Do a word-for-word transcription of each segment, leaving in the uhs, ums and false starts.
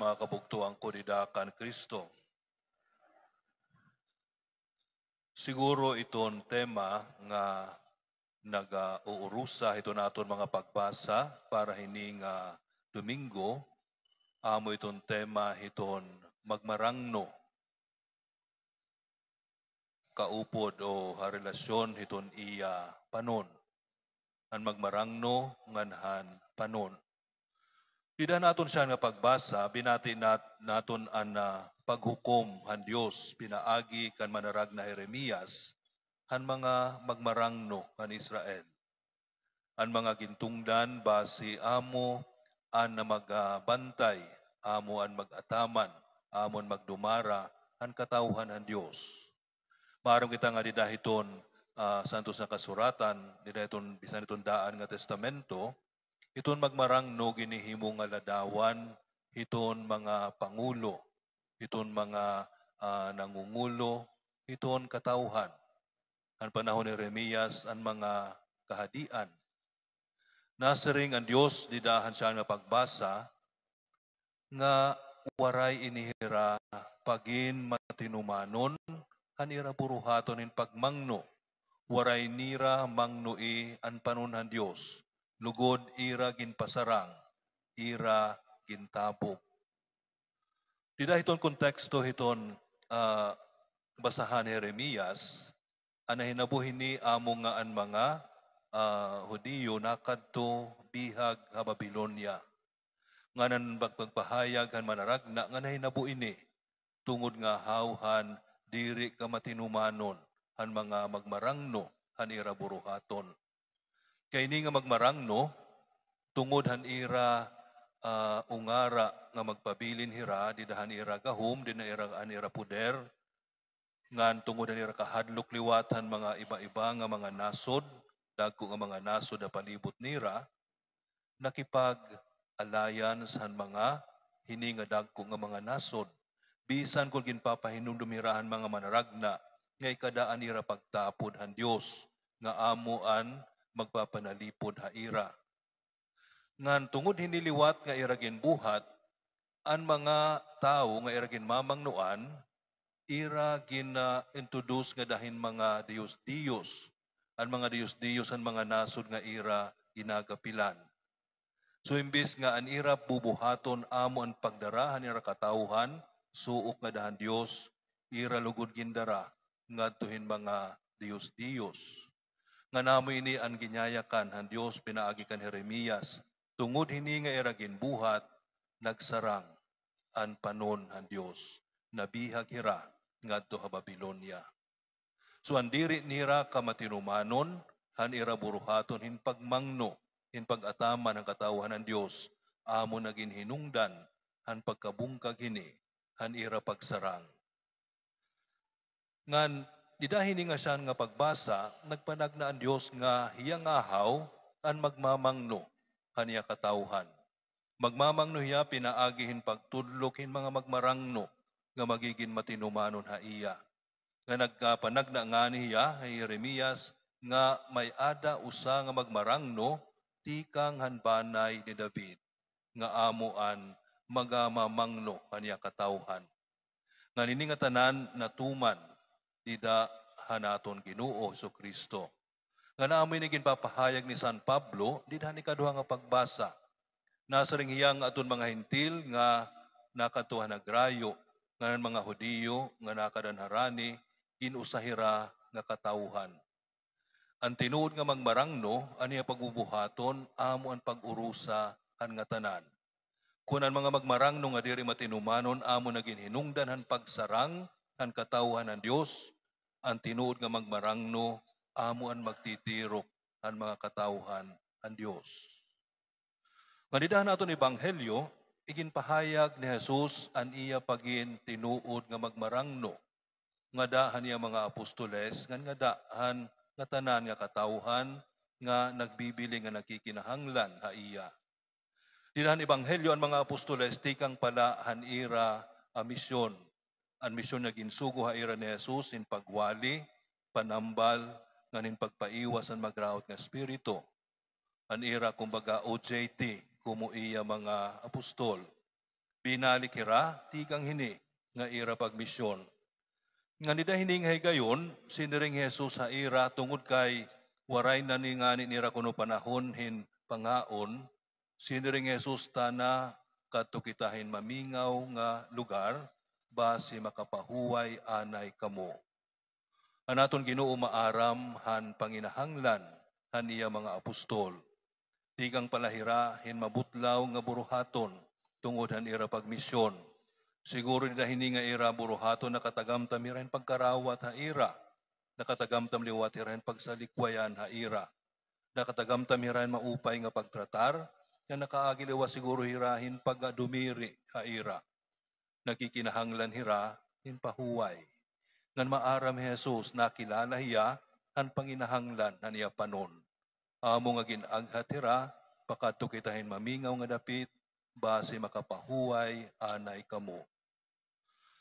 mga kabugtoan ko dida kan Kristo. Siguro iton tema nga nagauurusa hiton aton mga pagbasa para hini nga Domingo, amo iton tema hiton magmarangno. Kaupod o ha relasyon hiton iya panon. An magmarangno ngan han panon. Dida han aton siya nga pagbasa, binati nat-, naton an, ah, paghukom han Dios pinaagi kan manaragna Jeremias han mga magmarangno han Israel. An mga gintungdan basi amo an magabantay, amo an mag-ataman, amo an magdumara han katawhan han Dios. Maaram kita nga dida hiton, ah, Santos nga Kasuratan, dida hiton, bisan hiton Daan nga Testamento, hiton magmarangno ginhihimo nga ladawan hiton mga pangulo, hiton mga, ah, nangungulo hiton katawhan. Han panahon ni Jeremias, an mga kahadian. Nasiring an Dios dida han siya nga pagbasa nga waray ini hira pagin matinumanon han ira buruhaton hin pagmangno. Waray nira mangnoi an panon han Dios, lugod ira ginpasarang, ira gintabog. Dida hiton konteksto hiton, ah, basahan ni Jeremias, an nahinabo hini amo nga an mga, ah, Hudiyo nakadto bihag ha Babilonia. Ngan an pag-, pagpahayag han manaragna nga nahinabo ini tungod nga haw han diri kamatinumanon han mga magmarangno han ira buruhaton. Kay ini nga magmarangno, tungod han ira, ah, ungara nga magpabilin hira dida han ira gahom, dida han ira, han ira poder, ngan tungod han ira kahadlok liwat han mga iba-iba nga mga nasod, dagko nga mga nasod ha palibot nira, nakipag-alliance han mga hini nga dagko nga mga nasod, bisan kon ginpapahinumdom hira han mga manaragna nga ikadaan nira pagtapod han Dios, nga amo an magpapanalipod ha ira. Ngan tungod hini liwat nga ira ginbuhat, an mga tawo nga ira ginmamangnoan, ira gin-, ah, introduce ngada hin mga diyos-diyos, an mga diyos-diyos han mga nasod nga ira ginagapilan. So, imbis nga an ira bubuhaton amo an pagdara han ira katawhan suok ngada han Dios, ira lugod gindara ngadto hin mga diyos-diyos. Ngan amo ini an ginyayakan han Dios pinaagi kan Jeremias, tungod hini nga ira ginbuhat, nagsarang an panon han Dios, nabihag hira ngadto ha Babilonia. So, an diri nira kamatinumanon han ira buruhaton hin pagmangno, hin pag-ataman han katawhan han Dios, amo na ginhinungdan han pagkabungkag hini han ira pagsarang. Ngan, dida hini nga siya nga pagbasa, nagpanagna an Dios nga hiya ngahaw an magmamangno han iya katawhan. Magmamangno hiya pinaagi hin pagtudlok hin mga magmarangno nga magigin matinumanon ha iya. Nga nagpanagna ngani hiya hi Jeremias nga may-ada usa nga magmarangno tikang han banay ni David, nga amo an magamamangno han iya katawhan. Ngan ini nga tanan natuman dida han aton Ginoo Jesu-Cristo. Ngan amo ini ginpapahayag ni San Pablo dida han ikaduha nga pagbasa. Nasiring hiya nga adton mga Hentil nga nakadto han hagrayo, ngan an mga Hudiyo nga nakadto han harani, gin-usa hira nga katawhan. An tinuod nga magmarangno, an iya pagbubuhaton, amo an pag-urusa han ngatanan. Kon an mga magmarangno nga diri matinumanon amo na ginhinungdan han pagsarang han katawhan han Dios, an tinuod nga magmarangno amo an magtitirok han mga katawhan han Dios. Nga dida han aton ebanghelyo, iginpahayag ni Jesus an iya pagin tinuod nga magmarangno, ngada han iya mga apostoles, ngan ngada han ngatanan nga katawhan nga nagbibiling nga nagkikinahanglan ha iya. Dida han ebanghelyo an mga apostoles tikang pa la han ira, ah, misyon. An misyon nga ginsugo ha ira ni Jesus hin pagwali, panambal, ngan hin pagpaiwas han magraot nga espiritu. An ira, kumbaga, O J T, komo iya mga apostol. Binalik hira tikang hini nga ira pagmisyon. Ngan dida hini nga higayon, siniring hi Jesus ha ira, tungod kay waray na ni ngani nira kuno panahon hin pangaon, siniring hi Jesus, "Tana, kadto kita hin mamingaw nga lugar, basi makapahuway anay kamo." An aton Ginoo maaram han panginahanglan han iya mga apostol. Tikang pa la hira hin mabutlaw nga buruhaton tungod han ira pagmisyon. Siguro dida hini nga ira buruhaton, nakatagamtam hira hin pagkarawat ha ira. Nakatagamtam liwat hira hin pagsalikwayan ha ira. Nakatagamtam hira hin maupay nga pagtratar, nga nakaagi liwat siguro hira hin pagdumiri ha ira. Nagkikinahanglan hira hin pahuway. Ngan maaram hi Jesus, nakilala hiya han panginahanglan han iya panon. Amo nga gin-aghat hira, "Pakadto kita hin mamingaw nga dapit, basi makapahuway anay kamo."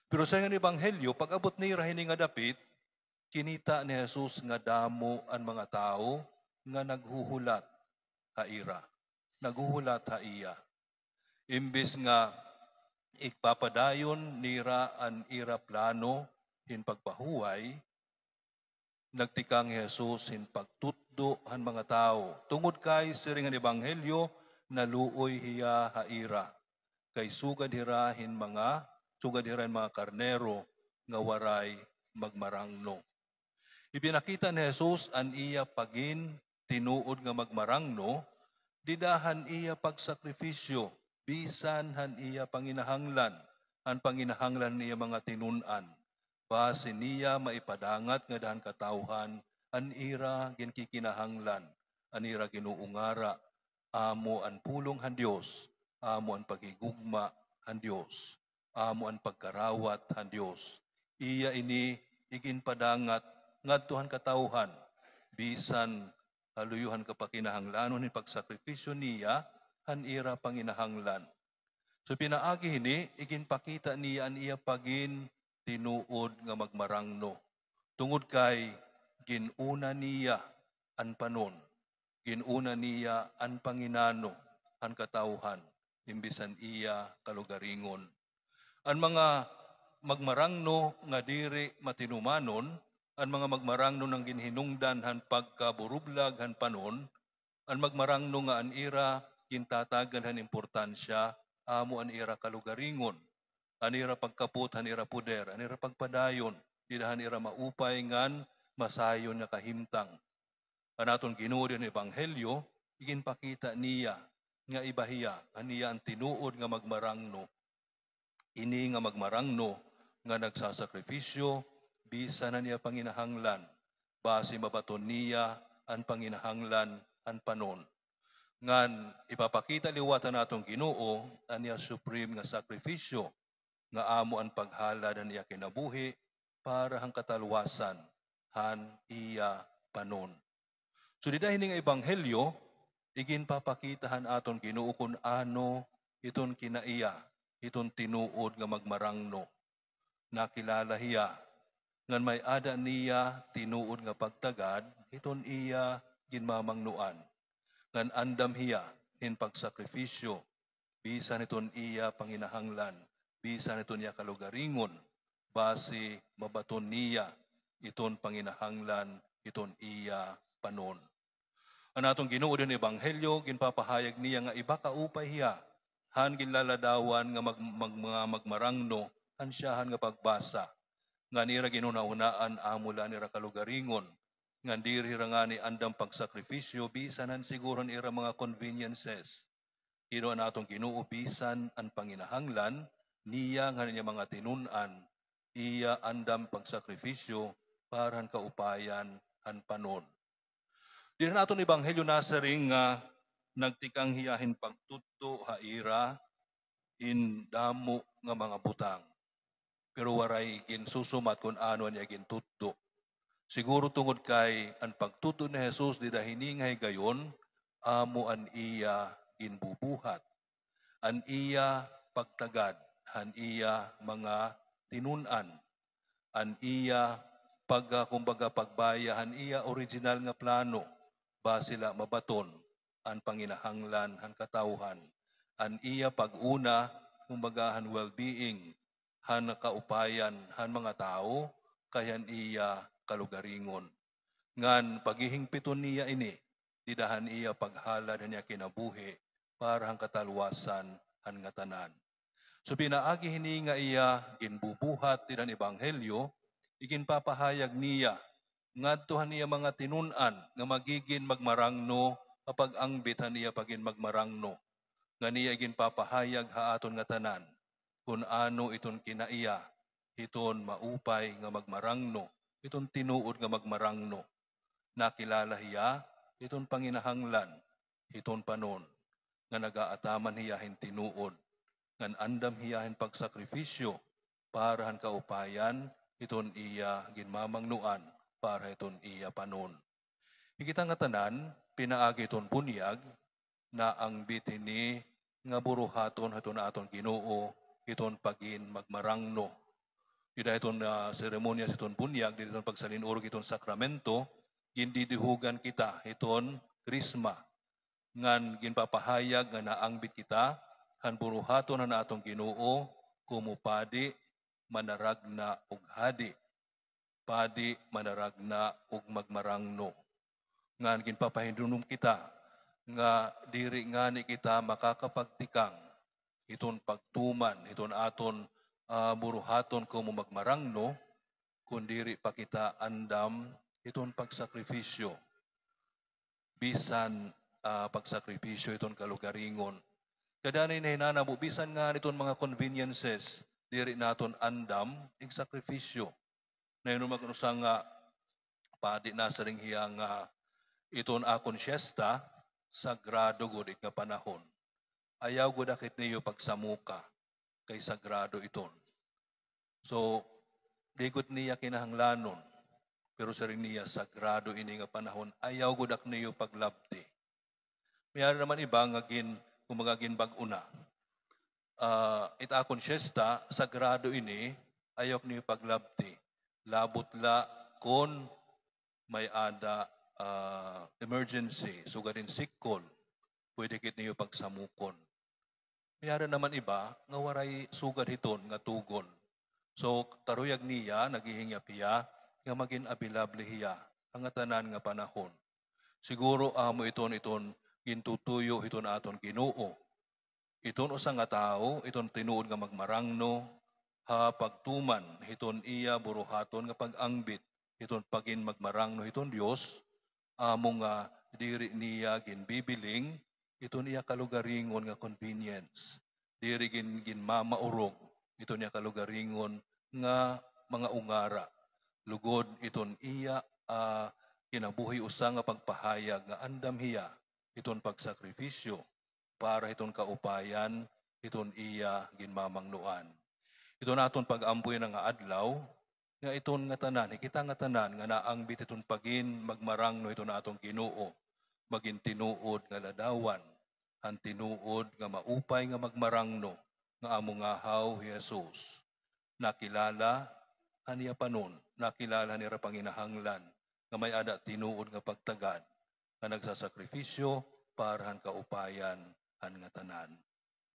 Pero siring han ebanghelyo, pag-abot nira hini nga dapit, kinita ni Jesus nga damo an mga tawo nga naghuhulat ha ira, naghuhulat ha iya. Imbes nga ipapadayon nira an ira plano hin pagpahuway, nagtikang hi Jesus hin pagtutdo han mga tawo. Tungod kay, siring han ebanghelyo, naluoy hiya ha ira, kay sugad hira hin mga, sugad hira hin mga karnero nga waray magmarangno. Ipinakita ni Jesus an iya pagin tinuod nga magmarangno, dida han iya pagsakripisyo, bisan han iya panginahanglan, an panginahanglan han iya mga tinun-an. Basi niya maipadangat ngada han katawhan an ira ginkikinahanglan, an ira Ginoo ngara, amo an pulong han Dios, amo an paghigugma han Dios, amo an pagkarawat han Dios. Iya ini iginpadangat ngadto han katawhan, bisan ha luyo han kapakinahanglanon hin pagsakripisyo niya han ira panginahanglan. So, pinaagi hini, iginpakita niya an iya pagin tinuod nga magmarangno. Tungod kay gin-una niya an panon, gin-una niya an panginano han katawhan, imbes an iya kalugaringon. An mga magmarangno nga diri matinumanon, an mga magmarangno nga ginhinungdan han pagkaburublag han panon, an magmarangno nga an ira gintatag-an han importansya, amo an ira kalugaringon, an ira pagkapot han ira poder, an ira pagpadayon dida han ira maupay ngan masayon nga kahimtang. An aton Ginoo dinhi ha ebanghelyo, iginpakita niya nga iba hiya, an iya an tinuod nga magmarangno. Ini nga magmarangno nga nagsasakripisyo bisan han iya panginahanglan, basi mabaton niya an panginahanglan han panon. Ngan ipapakita liwat han aton Ginoo an iya supreme nga sakripisyo, nga amo an paghalad han iya kinabuhi para han katalwasan han iya panon. So, dida hini nga ebanghelyo, iginpapakita han aton Ginoo kun ano iton kinaiya, iton tinuod nga magmarangno. Nakilala hiya, ngan may-ada niya tinuod nga pagtagad hiton iya ginmamangnoan, ngan andam hiya hin pagsakripisyo, bisan hiton iya panginahanglan, bisan hiton iya kalugaringon, basi mabaton niya iton panginahanglan hiton iya panon. An aton Ginoo dinhi ha ebanghelyo, ginpapahayag niya nga iba kaupay hiya han ginlaladawan nga mag-, mag-, mga magmarangno han syahan nga pagbasa, nga an ira ginhunahunaan amo la an ira kalugaringon, ngan diri hira ngani andam pagsakripisyo bisan han siguro han ira mga conveniences. Pero an aton Ginoo, bisan an panginahanglan niya ngan an iya mga tinun-an, iya andam pagsakripisyo para han kaupayan han panon. Dida han aton ebanghelyo nasiring nga nagtikang hiya hin pagtutdo ha ira hin damo nga mga butang. Pero waray ginsusumat kun ano an iya gintutdo. Siguro tungod kay an pagtutdo ni Jesus dida hini nga higayon, amo an iya ginbubuhat, an iya pagtagad han iya mga tinun-an, an iya pag-, ah, kumbaga, pagbaya han iya original nga plano, basi la mabaton an panginahanglan han katawhan, an iya pag-una kumbaga, han well-being, han kaupayan han mga tawo, kay han iya kalugaringon. Ngan paghihingpiton niya ini dida han iya paghalad han iya kinabuhi para han katalwasan han ngatanan. So, pinaagi hini nga iya ginbubuhat dida han ebanghelyo, iginpapahayag niya ngadto han iya mga tinun-an nga magigin magmarangno ha pag-angbit han iya pagin magmarangno, ngan iya iginpapahayag ha aton ngatanan kon ano iton kinaiya hiton maupay nga magmarangno, hiton tinuod nga magmarangno. Nakilala hiya hiton panginahanglan hiton panon, nga nagaataman hiya hin tinuod, ngan andam hiya hin pagsakripisyo para han kaupayan hiton iya ginmamangnoan, para hiton iya panon. Hikita ngatanan, pinaagi hiton bunyag, naangbit hini nga buruhaton hiton aton Ginoo hiton pagin magmarangno. Dida hiton, ah, seremonyas hiton bunyag, dida hiton pagsalin-urog hiton sakramento, gindidihugan kita hiton Krisma. Ngan ginpapahayag nga naangbit kita han buruhaton han aton Ginoo komo padi, manaragna, ug hadi. Padi, manaragna, ug magmarangno. Ngan ginpapahinumdom kita nga diri ngani kita makakapagtikang hiton pagtuman hiton aton, ah, buruhaton komo magmarangno, kon diri pa kita andam hiton pagsakripisyo, bisan, ah, pagsakripisyo hiton kalugaringon. Kay danay nahinanabo, bisan ngani iton mga conveniences, diri naton andam igsakripisyo. Nahinumag usa nga padi, nasiring hiya nga iton akon siyesta, sagrado gud it nga panahon. Ayaw gud ak it niyo pagsamuka, kay sagrado iton. So, di gud niya kinahanglanon, pero siring niya, sagrado ini nga panahon, ayaw gud ak niyo paglabti. May-ada naman iba nga gin-, kumbaga, ginbag-o na. Ah, it akon siyesta, sagrado ini, ayaw ak niyo paglabti. Labot la kon may-ada, ah, emergency, sugad hin sikkol, pwede gud niyo pagsamukon. May-ada naman iba nga waray sugad hiton nga tugon. So, karuyag niya, naghihingyap hiya nga magin available hiya ha ngatanan nga panahon. Siguro amo iton, iton gintutuyo hiton aton Ginoo. Iton usa nga tawo, iton tinuod nga magmarangno, ha pagtuman hiton iya buruhaton nga pag-angbit hiton pagin magmarangno hiton Dios, amo nga diri niya ginbibiling iton iya kalugaringon nga convenience. Diri gin-, ginmamaurog iton iya kalugaringon nga mga ungara. Lugod iton iya, ah, kinabuhi usa nga pagpahayag nga andam hiya iton pagsakripisyo para hiton kaupayan hiton iya ginmamangnoan. Iton aton pag-ampo yana nga adlaw, nga iton ngatanan, hikita ngatanan nga naangbit hiton pagin magmarangno hiton aton Ginoo, magin tinuod nga ladawan han tinuod nga maupay nga magmarangno nga amo ngahaw hi Jesus. Nakilala han iya panon, nakilala han ira panginahanglan nga may-ada tinuod nga pagtagad nga nagsasakripisyo para han kaupayan han ngatanan.